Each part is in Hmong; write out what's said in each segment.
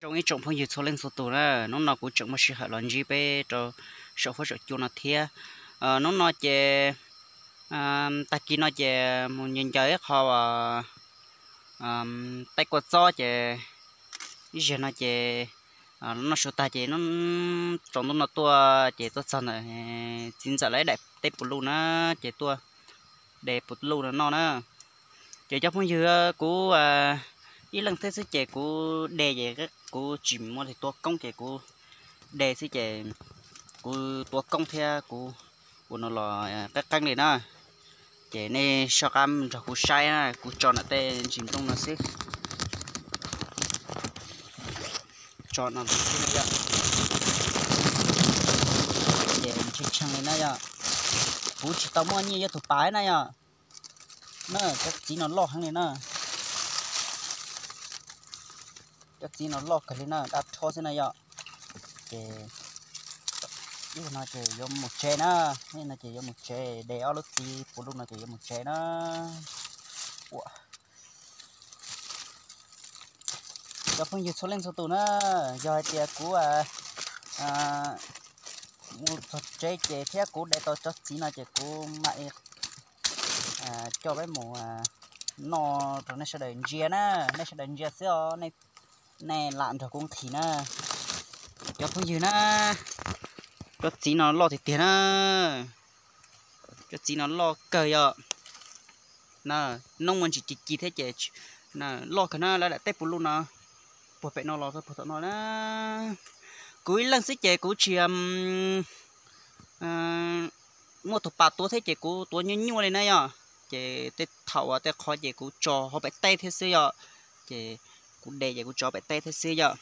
Zoo ib tsoom phooj ywg txhua leej txhua tus na, hnub no kuv tseem muaj sij hawm los ntsib peb rau saum huab saum cua no thiab. Hnub no ces tag kis no ces mus ncaws ncaws ib qho tej kua txob ces ib zaug no ces noj su tag ces tsaus ntuj no tuaj ces tuaj txog ntawm txiv ntxawm lawv daim teb puv luj na, ces tuaj de puv luj no noj na. Ces cov phooj ywg, kuv ib leeg thiab xwb ces kuv de ces kuv tsis muaj leej twg tua koob ces kuv de xwb ces kuv tua koob thiab kuv ua no los qeeb qeeb li na. Ces nej soj qab nrog kuv saib na, kuv tso ntawm tej ntsis nplooj no xwb. Tso no xwb na yom. Ces tshee tshee li na yom. Kuv tsis tau muaj nyiaj yuav tus pas na yom. Na, cov txiv no loj heev li na. Cov txiv no loj kawg li na, dab rho xwb na yom. Ces ib no ces yuav mus tsev na, ib no ces yuav mus tsev, de ob lub txiv puv luj no ces yuav mus tsev na. Ua, cov phooj ywg txhua leej txhua tus na, yog hais tias kuv mus txog tsev ces thiab kuv de tau cov txiv no ces kuv mam li coj peb mus noj rau nej sawv daws ntsia na, nej sawv daws ntsia xwb os, nej lam nrog kuv nqhis na. Cov phooj ywg na, cov txiv no loj tiag tiag na, cov txiv no loj kawg yom. Noob muaj ntsis ci ci thiab ces loj kawg na, lawv daim teb puv luj no puag pem no los puag tom no na. Kuv ib leeg xwb ces kuv tsis muaj tus pas tua thiab ces kuv tua nyuaj nyuaj li na yom. Ces tej thaum uas tej qho ces kuv tso hauv pem teb thiab xwb yom. Ces kuv de ces kuv tso pem teb thiab xwb yom.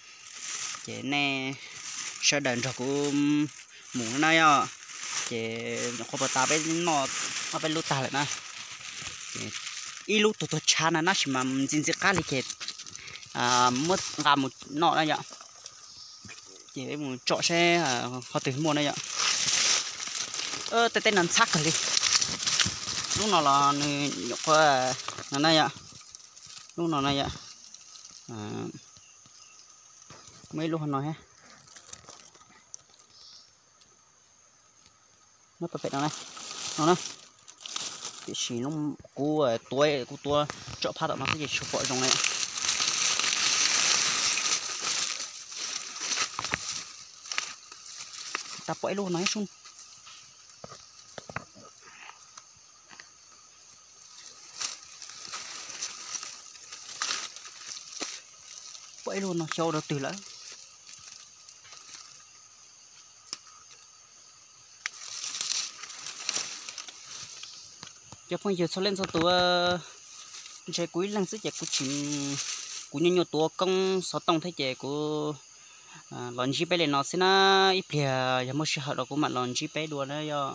Ces nej sawv daws nrog kuv mus na yom. Ces nyuam qhuav puas tas peb noj ob peb lub tag lawm na. Ces ib lub tuag tuag tshav na, tab sis mas ntxim ntxim qab li ces muab nqa mus noj na yom. Ces peb mus tsom seb qhov twg muaj na yom. Tej teb no ntxhab kawg li. Lub no los nws nyuam qhuav no na yom. Lub no na yom. Muaj ib lub no thiab. Nyob pem no na, no na. Tiam sis kuv tuav, kuv tuav tsom phab tom no xwb ces tsis pom zoo li. Tau pom ib lub no thiab sub. Pom ib lub no xyov ua rau twg lawm. Cov phooj ywg txhua leej txhua tus, ntshe kuv ib leeg xwb ces kuv tsis, kuv nyuaj nyuaj tuav koob xov tooj thiab ces kuv los ntsib peb li no xwb na. Ib pliag yog muaj sij hawm los kuv mam los ntsib peb dua na yom.